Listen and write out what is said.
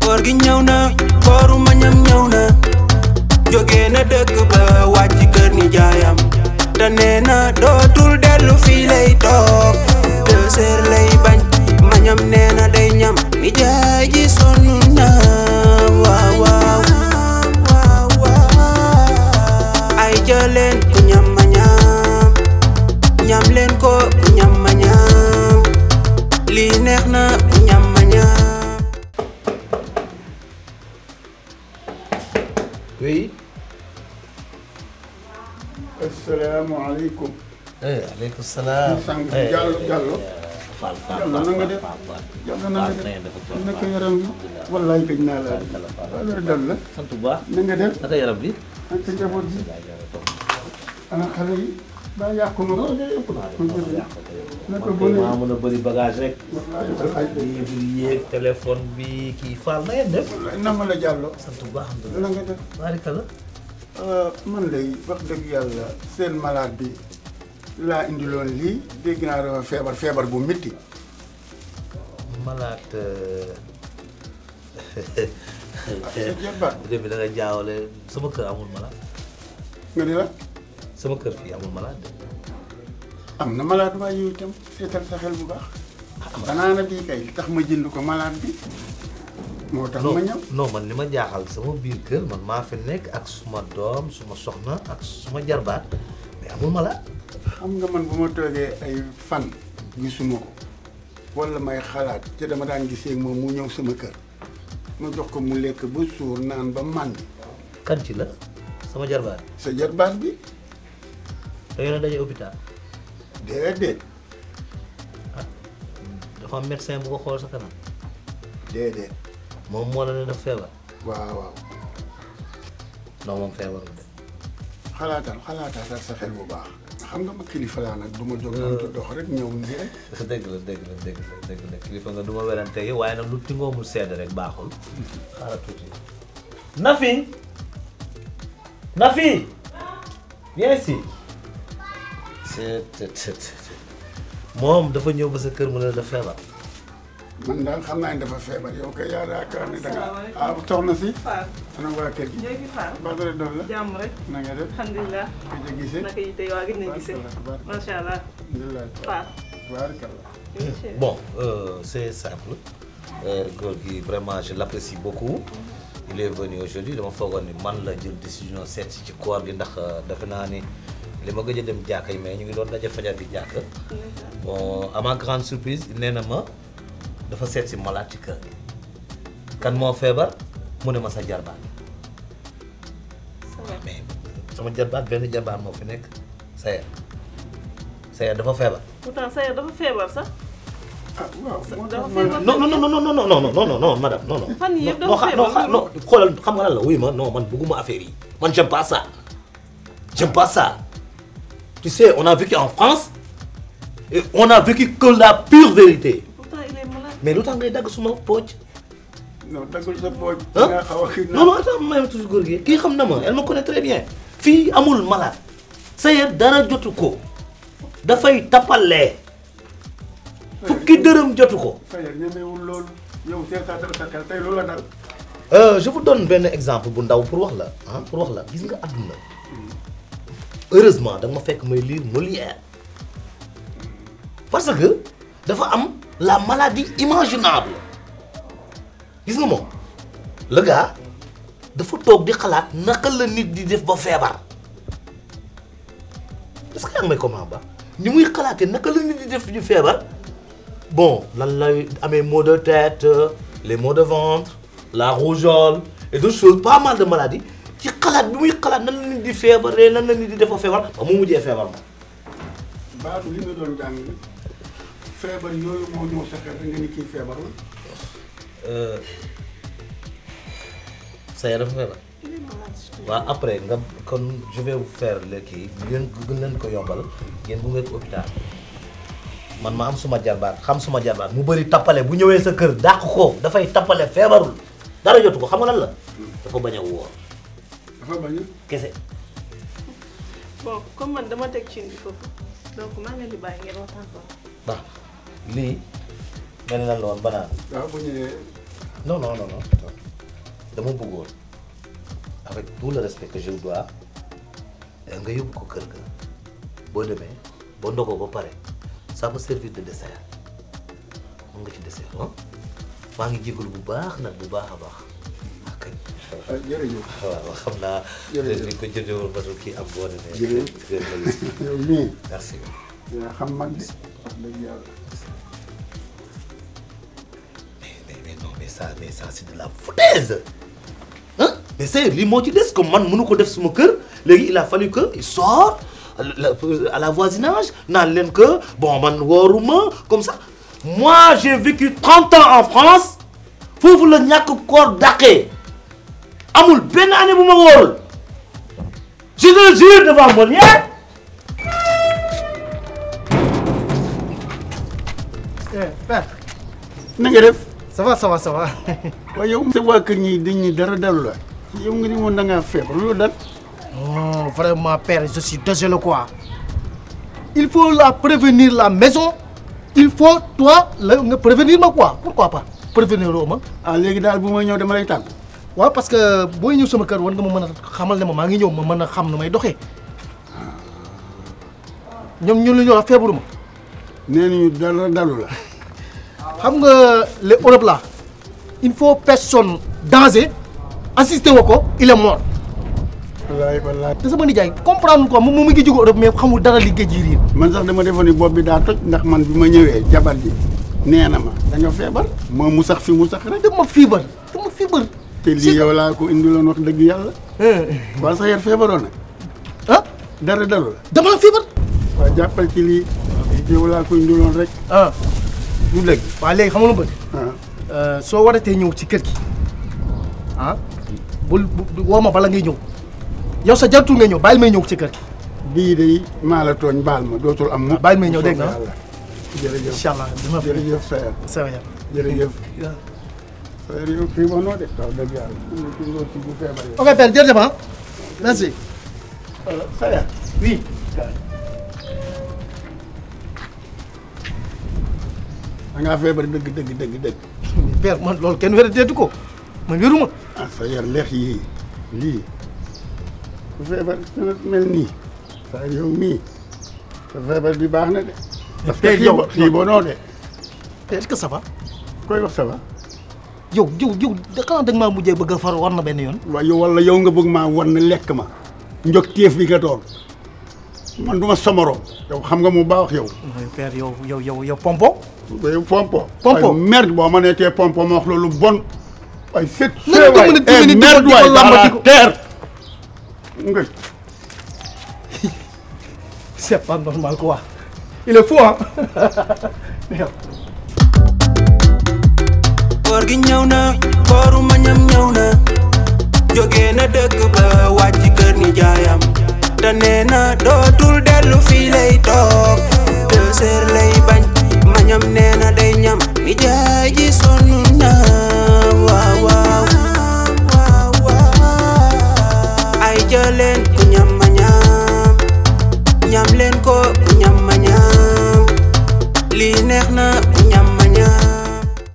koor gi ñëw na kooru mañam ñëw na jóge na dëkk ba wàcc kër ni jaayam te nee na dootul dellu fii lay toog 2 heures lay bañ mañam nee na day ñam ni jaay ji sonn na waaw waaw ay jëleen ku ñam ma ñam leen ko ku ñam ma ñam lii neex na ku ñam ma ñam. Oui. asalaamaaleykum. Aleykum salaam. sang Diallo. Fall Diallo na nga def. Diallo na nga def. naka yaram bi. wallaay gëj naa la. wala dal la. sant bu baax. na nga def. naka yaram bi. naka njaboot bi. ana xale yi. ba yàqu nga ko. naka bëri maa mën a bëri bagage rek. wallaay livre yeeg téléphone bi kii Fall na ngeen def. wallaay nama la Diallo. sant bu baax alhamdulilah. na nga def. barikalla. man lay wax dëgg yàlla seen malade bi laa indiloon lii dégg naa dafa feebar bu métti. malade. jërbaat bi da nga jaawale sama kër amul malade. nga ni la. sama kër fii amul malade. am na malade waaye yow itam seetal sa xel bu baax. banaana bii kay li tax ma jënd ko malade bi moo tax ma ñëw. non man li ma jaaxal sama biir kër man maa fi nekk ak suma doom suma soxna ak suma jarbaat mais amul malade. xam nga man bu ma toogee ay fan gisuma ko wala may xalaat te dama daan gisee moom mu ñëw sama kër ma jox ko mu lekk ba suur naan ba màndi. kan ci la sama jarbaat. sa jarbaat bi da ngeen a daje hôpital. déedéet dafa am médecin bu ko xool sa kanam. déedéet. moom moo la ne daf feebar. waaw waaw. non moom feebarul de. xalaatal sa xel bu baax. xam nga ma kilifa laa nag du ma jóg naan dox rek ñëw nii rek. dëgg la kilifa nga du ma werante yow waaye nag lu tingoomul sedd rek baaxul. xaaral tuuti. Nafi viens ici. moom dafa ñëw ba sa kër mu ne la feebar. man daal xam naa ne dafa feebar yow kay yaa yaakaar ne da nga soxna si. ana waa kër gi. léegi Fall. Badara doon la. jàmm rek. na nga def. alhamdulilah. gëj a gisee. naka yi tey waa gis nañ gisee. macha allah. alhamdulilah. Fall. Barakallah. Bon, c'est simple. góor gi vraiment je l'apprécie beaucoup. Il est venu aujourd'hui dama foogoon ni man la jël décision seet si ci koor gi ndax defe naa ni li ma gëj a dem jàkka yi mais ñu ngi doon daje fajar gi jàkka. Bon à ma grande surprise nee na ma dafa seet si malade ci kër gi. kan moo feebar mu ne ma sa jarbaat. mais sama jarbaat benn jarbaat moo fi nekk Sayer dafa feebar. pourtant Sayer dafa feebar sax. ah waaw moo tax dafa ma feebar. non madame non. fan yii yëpp dafa feebar non xoolal xam nga lan la wuy ma non man bëgguma affaire yi man j'aime pas ça tu sais on a vécu en France et on a vécu que la pure vérité pourtant il est malade. mais lu tax ngay dagg suma pooj. non daggul sa pooj. ah nga xaw a kii non attends may ma toujours góor gi kii xam na ma elle me connaît très bien fii amul malade Sayer dara jotu ko dafay tappalee fukki dërëm jotu ko. Sayer ñemewul loolu yow seetaatal sa xel tey loolu la dal. Je vous donne benn exemple bu ndaw pour wax la gis nga àdduna heureusement da nga ma fekk may lire Molière parce que dafa am la maladie imaginable gis nga moom le gars dafa toog di xalaat naka la nit di def ba feebar est-ce que yaa ngi may comment ba ni muy xalaatee naka la nit di def di feebar bon lan lay amee maux de tête les maux de ventre la rougeole et d'autres choses pas mal de maladies ci xalaat bi muy xalaat nan la nit di feebaree nan la nit di defa feebar ba mu mujjee feebar ma. baatu li nga doon jàng feebar yooyu moo ñëw sa xel nga ni kii feebarul. Sayer dafa feebar. waaw après nga kon je vais vous faire léegi ngeen gën leen ko yombal ngeen bu ngeen ko hôpital man ma am suma jarbaat xam suma jarbaat mu bëri tappale bu ñëwee sa kër dàq ko dafay tappale feebarul dara jotu ko xam nga lan la dafa bañ a wóor. dafa bañ a. kese. bon comme man dama teg ci bi foofu donc maa ngi leen di bàyyi ngeen waxtaan ko. waaw lii mel na la woon banaan. waaw bu ñëwee. non dama bëggoon avec tout le respect que je vous dois nga yóbbu ko kër ga boo demee boo ndogoo ba pare ça peut servir de dessert mën nga ci dessert ah maa ngi jégalu bu baax nag bu baax a baax ak jërëjëf waaw xam naa li ko jëndee woon ba kii am boo demee yow mii merci yaa xam mag de wax dëgg yàlla mais ça c'est de la foutaise hein mais c'est lii moo ci des comme man mënu ko def suma kër léegi il a fallu que il sort à la voisinage naan leen que bon man wooruma comme ça moi j'ai vécu 30 ans en France foofu la ñàkk koor dàqee amul benn année bu ma wóorul je te jure devant Molière. père na nga def ça va waaye yow sa waa kër ñi dañuy dara dalu la yow nga ni moom da ngaa feebar loolu dal non vraiment père je suis désolé quoi il faut la prévenir la maison il faut toi nga prévenir ma quoi pourquoi pas prévenir loo ma. léegi daal bu may ñëw dama lay tàggu. waaw parce que booy ñëw sama kër war nga ma mën a xamal ne ma maa ngi ñëw ma mën a xam nu may doxee ñoom ñun lu ñu wax feebaru ma. nee nañu dara dalu la. xam nga les Europe là il faut personne danger assister wa ko il est mort. wallaay. te sama nijaay comprendre quoi moom mu ngi jóge Europe mais xamul dara li géej gi riir. man sax dama defoon ni bopp bi daa toj ndax man bi ma ñëwee jabar ji nee na ma da nga feebar. moom mu sax fi mu sax rek. dama fiibar. te lii yow laa ko indiloon wax dëgg yàlla. waa sax yar feebaroon na. ah dara dalu la. dama fiibar. waaw jàppal ci lii. yow laa ko indiloon rek. du dëgg. waaw léegi xam nga lu bëgg. soo waratee ñëw ci kër gi bul woo ma bala ngay ñëw yow sa jartul nga ñëw bàyyil may ñëw ci kër gi. bii de maa la tooñ baal ma dootul am. bàyyil may ñëw dégg nga jërëjëf incha allah dina fi jërëjëf Sayar. Sayar jërëjëf. Sayar yow fii ba noo de. waaw dëgg yàlla. ci bu feebar yow. ok père jërëjëf ah merci. Sayar. oui. da ngaa feebar dëgg. père man loolu kenn wérateetu ko man wéruma. Sayar lex yii lii ku feebar dina mel nii. Sayar yow mii sa feebar bi baax na de. parce que kii boo noo de. est-ce que ça va. koy wax ça va. yow xanaa da nga maa mujjee bëgg a far war na benn yoon. waaw yow wala yow nga bëgg maa wan na lekk ma. njog téef bi nga doon man du ma somoroom. yow xam nga mu baax yow. père yow pompo. yow pompo. pompo ay merde boo ma nee tee pompo ma wax loolu bon. ay fet. nan nga mën a dimbali merde waay dans la terre. nga. c'est pas normal quoi. il est fou hein. koor gi ñëw na kooru mañam ñëw na jóge na dëkk ba wàcc kër ni jaayam te nee na dootul dellu fii lay toog 2 heures lay bañ mañam nee na day ñam ni jaay ji sonn na waaw ay jëleen